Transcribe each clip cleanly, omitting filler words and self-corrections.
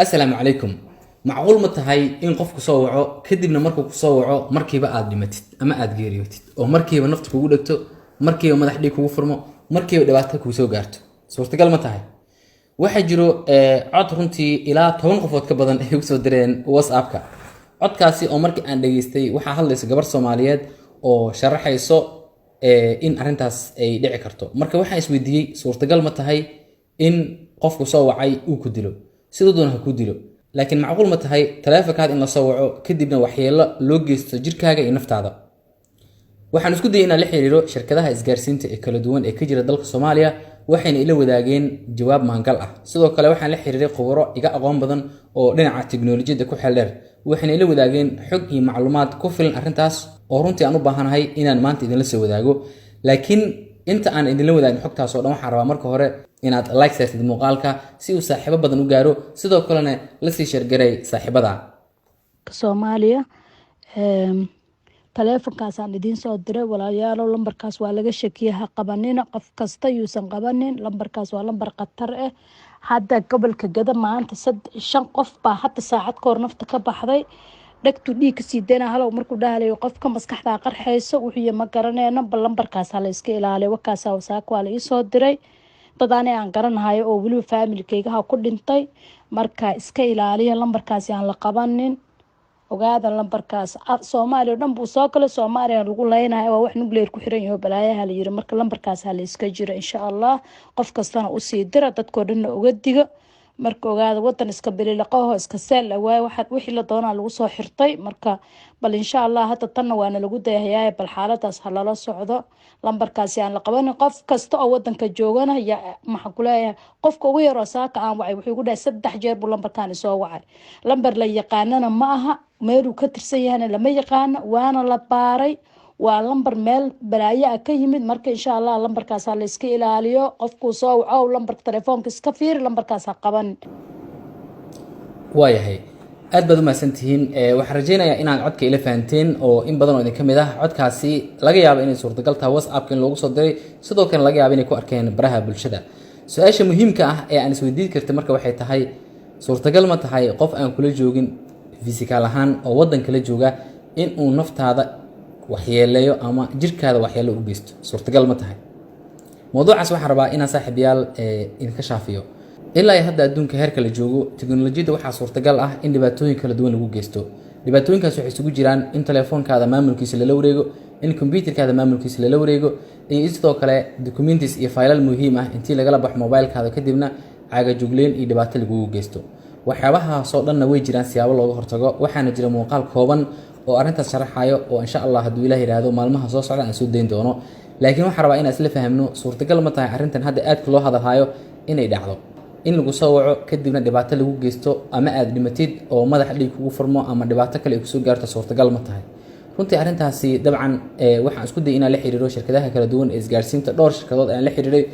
Asalaamu calaykum. Macquul ma tahay in qofku soo waco, kadibna markuu kusoo waco markiiba aad dhimatid ama aad geeriyootid, oo markiiba nafta kugu dhegto, markiiba madax dhiig kugu furmo, markiiba dhibaato kuu soo gaarto? Suurtagal ma tahay? Waxaa jiro cod runtii ilaa 10 qofood ka badan ay usoo direen WhatsAppka. Codkaasi oo markii aan dhageystay, waxaa hadlaysa gabar Soomaaliyeed oo sharaxayso in arrintaas ay dhici karto. Marka waxaan isweydiiyey, suurtagal ma tahay in qofku soo wacay uu ku dilo? Siduu doona ha ku dilo, laakiin macquul ma tahay taleefonkaada in la soo waco, kadibna waxyeelo loo geysto jirkaaga iyo naftaada? Waxaan isku dayay inaan la xiriiro shirkadaha isgaarsiinta ee kala duwan ee ka jira dalka Soomaaliya, waxayna ila wadaageen jawaab maangal ah. Sidoo kale waxaan la xiriiray khubaro iga aqoon badan oo dhinaca tiknoolajiyadda ku xeel dheer, waxayna ila wadaageen xog iyo macluumaad ku filan arrintaas oo runtii aan u baahanahay inaan maanta idinla soo wadaago. Laakiin inta aan idinla wadaagin xogtaas oo dhan, waxaan rabaa marka hore inaad like saartid muuqaalka si uu saaxiibo badan u gaaro, sidoo kalena lasii share garay saaxiibada. Soomaaliya, taleefonkaasaan idiin soo diray, walaalayaalow. Lambarkaas waa laga shakiya, ha qabanina. Qof kasta yuusan qabanin lambarkaas, waa lambar khatar ah. Hadda gobolka Gada maanta shan qof baa hadda saacad ka hor nafta ka baxday. Dhegtu dhiig kasii dayna halow markuu dhahalayo qofka maskaxdaa qarxayso, wuxuu ma garaneyno. Bal lambarkaas hala iska ilaaliyo. Wakaasa wasaaka waa la iisoo diray, dad ani aan garanahayo oo weliba faamilkaygaha ku dhintay. Marka iska ilaaliya lambarkaasi, aan la qabanin. Ogaada, lambarkaas Soomaaliya o dhan buu soo galay, Soomaaliya lagu leynayo, waa wax nuclear ku xiran yaho balaayaha la yiri. Marka lambarkaas hala iska jiro, insha Allah. Qof kastana usii dira, dadkoo dhanna uga digo. Marka ogaada, wadan iska bililaqaho, iska seel waay, wixii la doonaa lagu soo xirtay. Marka bal insha Allah hadda tanna waana lagu dayahayaay, bal xaaladaas ha lala socdo. Lambarkaasi aan la qabanin. Qof kasta oo wadanka joogana ya maxaan kuleeyahay, qofka ugu yaroo saaka aan wacay wuxuu igu dhahay 3 jeer buu lambarkan isoo wacay. Lambar la yaqaanana ma aha, meeluu ka tirsan yahana lama yaqaano, waana la baaray, waa lambar meel balaayo ah ka yimid. Marka insha Allah lambarkaas ha la iska ilaaliyo. Qofkuu soo waco, lambarka telefoonka iska fiiri, lambarkaas ha qaban. Waayahay, aad baad u mahadsantihiin. Waxaan rajeynayaa inaad codka ila fahanteen, oo in badan oo idin ka mid ah codkaasi laga yaabo inay suurtagal tahay WhatsAppka in loogu soo diray, sidoo kale laga yaabo inay ku arkeen baraha bulshada. Su-aasha muhiimka ah ee aan isweydiin karta marka waxay tahay: suurtagal ma tahay qof aan kula joogin physical ahaan oo waddan kala jooga in uu naftaada waxyeeleeyo ama jirkaada waxyeelo u geysto? Suurtagal ma tahay? Mawduucaas waxaan rabaa inaan, saaxiibayaal, idinka shaafiyo. Ilaa iyo hadda adduunka heerka la joogo teknolojiyadda, waxaa suurtagal ah in dhibaatooyin kala duwan lagu geysto. Dhibaatooyinkaas waxay isugu jiraan in telefoonkaada maamulkiisa lala wareego, in kombyuutarkaada maamulkiisa lala wareego, iyo sidoo kale documents iyo faylal muhiim ah intii lagala baxo mobilekaada, kadibna caagajugleyn iyo dhibaato lagugu geysto. Waxyaabahaasoo dhanna way jiraan siyaabo looga hortago. Waxaana jira muuqaal kooban oo arrintaas sharaxayo, oo insha Allah hadduu Ilaah yidhaahdo maalmaha soo socda aan soo dayn doono. Laakiin waxaan rabaa inaan isla fahamno: suurtagal ma tahay arrintan hadda aadka loo hadalhayo inay dhacdo, in lagu soo waco, kadibna dhibaato lagu geysto, ama aad dhimatid oo madaxa dhiig kugu furmo, ama dhibaato kale ay kusoo gaarto? Suurtagal ma tahay runtii arrintaasi? Dabcan waxaan isku dayay inaan la xiriiro shirkadaha kala duwan ee isgaarsiinta. Dhowr shirkadood ayaan la xiriiray.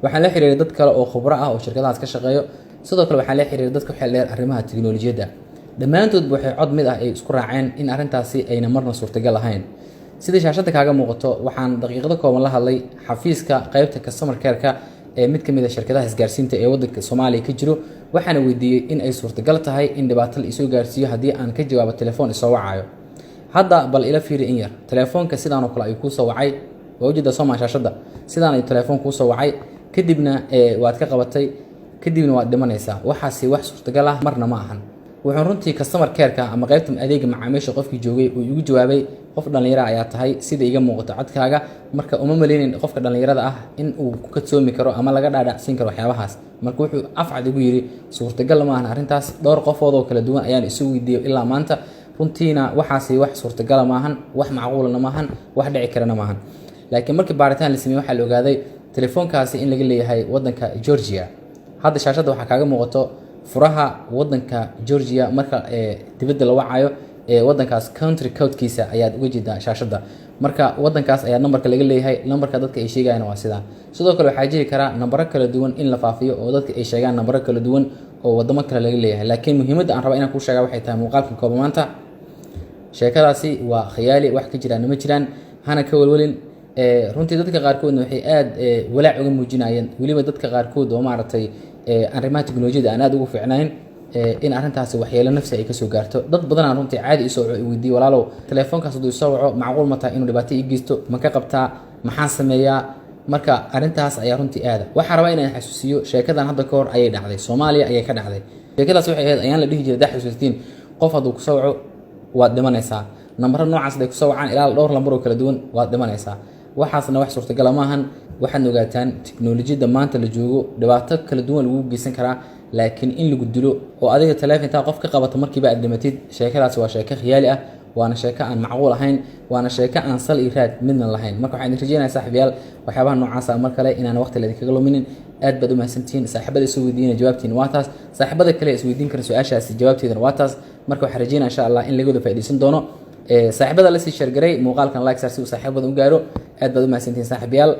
Waxaan la xiriiray dad kale oo khubro ah oo shirkadahaas ka shaqeeyo. Sidoo kale waxaan la xiriiray dad ku xeel dheer arrimaha teknolojiyadda. Dhammaantoodba waxay cod mid ah ay isku raaceen in arrintaasi ayna marna suurtagal ahayn. Sida shaashadda kaaga muuqato, waxaan daqiiqado kooban la hadlay xafiiska qeybta customer care-ka ee mid ka mid a shirkadaha isgaarsiinta ee waddanka Soomaaliya ka jiro. Waxaana weydiiyey in ay suurtagal tahay in dhibaato la isoo gaarsiiyo haddii aan ka jawaabo telefoon isoo wacayo. Hadda bal ila fiiri in yar. Telefoonka sidaan oo kale ayuu kuusoo wacay, waa ujeeda soomaa? Shaashadda sidaan ayuu telefoon kuusoo wacay, kadibna waad ka qabatay, kadibna waad dhimanaysaa. Waxaasi wax suurtagal ah marna ma ahan. Wuxuu runtii customer care-ka ama qaybta adeega macaamiisha qofkii joogay uu igu jawaabay: "Qof dhallinyara ayaa tahay sida iga muuqato codkaaga, marka uma maleynin qofka dhallinyarada ah in uu ku kadsoomi karo ama laga dhaadhacsiin karo waxyaabahaas." Marka wuxuu afcad igu yidhi: "Suurtagal ma ahan arrintaas. Dhowr qofood oo kala duwan ayaan isu weydiiyey ilaa maanta, runtiina waxaasi wax suurtagala maahan, wax macquulana maahan, wax dhici karana maahan." Laakiin markii baaritaan la sameeyey, waxaa la ogaaday telefoonkaasi in laga leeyahay waddanka Georgia. Hadda shaashadda waxaa kaaga muuqato furaha waddanka Georgia. Marka dibadda la wacayo ee waddankaas, country codekiisa ayaad uga jeedaa shaashadda. Marka waddankaas ayaa nambarka laga leeyahay. Nambarka dadka ay sheegayaan waa sidaa. Sidoo kale waxaa jiri karaa nambaro kala duwan in la faafiyo, oo dadka ay sheegaan nambaro kala duwan oo wadamo kale laga leeyahay. Laakiin muhiimadda aan raba inaan kuu sheega waxay tahay muuqaalka kooban maanta: sheekadaasi waa khiyaali, wax ka jiraan ma jiraan, hana ka welwelin. Runtii dadka qaarkoodna waxay aad walaac uga muujinayeen, weliba dadka qaarkood oo maaragtay arrimaha teknolojiyada aan aad ugu fiicnayn. In arrintaasi waxyeelo nafsi ay kasoo gaarto. Dad badan aan runtii caadi isoo waco, i weydiiye: "Walaalow, telefoonkaas hadduu isoo waco, macquul ma tahay inuu dhibaato ii geysto? Ma ka qabtaa? Maxaan sameeyaa?" Marka arrintaas ayaa runtii aada waxaan rabaa inaan xasuusiyo. Sheekadan hadda ka hor ayay dhacday, Soomaaliya ayay ka dhacday. Sheekadaas waxay ahayd, ayaan la dhihi jiray, daa xasuustiin, qof hadduu kusoo waco waad dhimanaysaa. Nambaro noocaas haday kusoo wacaan, ilaa dhowr lambar oo kala duwan, waad dhimanaysaa. Waxaasna wax suurtagala maahan. Waxaadna ogaataan, tiknolojiyadda maanta la joogo dhibaato kala duwan lagu geysan karaa, laakiin in lagu dilo oo adiga taleefontaa qof ka qabato markiiba aad dhimatid, sheekadaasi waa sheeko khiyaali ah, waana sheeko aan macquul ahayn, waana sheeko aan sal iyo raad midna lahayn. Marka waxaan idin rajeynaya, saaxiibayaal, waxyaabaha noocaasa mar kale inaan waqti laydinkaga luminin. Aad baad u mahadsantihiin. Saaxiibada isoo weydiinaya, jawaabtiin waa taas. Saaxiibada kale isweydiin kara su-aashaasi, jawaabteedana waa taas. Marka waxaan rajeynaya, insha Allah, in laga wada faa'iidaysan doono. Saaxiibada lasii share garay muuqaalkan, like saar si uu saaxiib badan u gaaro. Aad baad u mahadsantihiin, saaxiibayaal.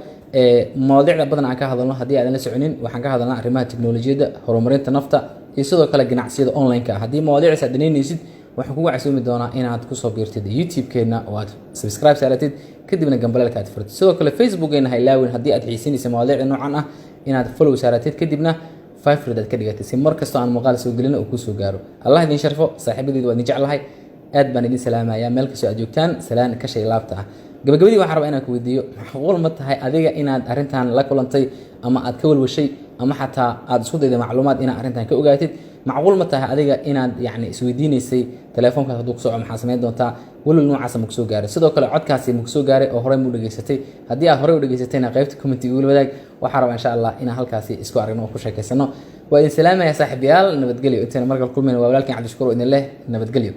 Mawaadiicda badan aan ka hadalno, haddii aadan la soconin, waxaan ka hadalnaa arrimaha teknolojiyadda, horumarinta nafta iyo sidoo kale ganacsiyada online-ka. Haddii mawaadiicdaas aad danaynaysid, waxaan kugu casuumi doonaa inaad kusoo biirtid YouTube-keenna oo aad subscribe saaratid, kadibna gambaleelka aad furtid. Sidoo kale Facebookeenna ha ilaawin, haddii aad xiisinaysa mawaadiicda noocan ah, inaad follow saaratid, kadibna favorite aad ka dhigatid, si mar kastoo aan muuqaal soo gelino uu kusoo gaaro. Allah idin sharfo. Saaxiibadeedu, waa idin jeclahay, aad baan idin salaamayaa meel kastoo aad joogtaan. Salaan ka shay laabta ah. Gabagabadii waxaan rabaa inaan ku weydiiyo: macquul ma tahay adiga inaad arrintan la kulantay, ama aad ka walwashay, ama xataa aad isku dayday macluumaad inaad arrintan ka ogaatid? Macquul ma tahay adiga inaad yacni isweydiinaysay, telefoonkaas hadduu kusoo maxaa samayn doontaa? Welwel noocaasa ma kusoo gaaray? Sidoo kale codkaasi ma kusoo gaaray oo horey mu dhegeysatay? Haddii aad horey u dhegeysatayna, qaybta commentiga igula wadaag. Waxaa rabaa, insha Allah, inaan halkaasi isku aragno oo ku sheekaysano. Waa idin salaamaya, saaxiibayaal. Nabadgelyo. Intayna markale kulmayna, waa walaalkin Cabdishakuur oo idin leh nabadgelyo.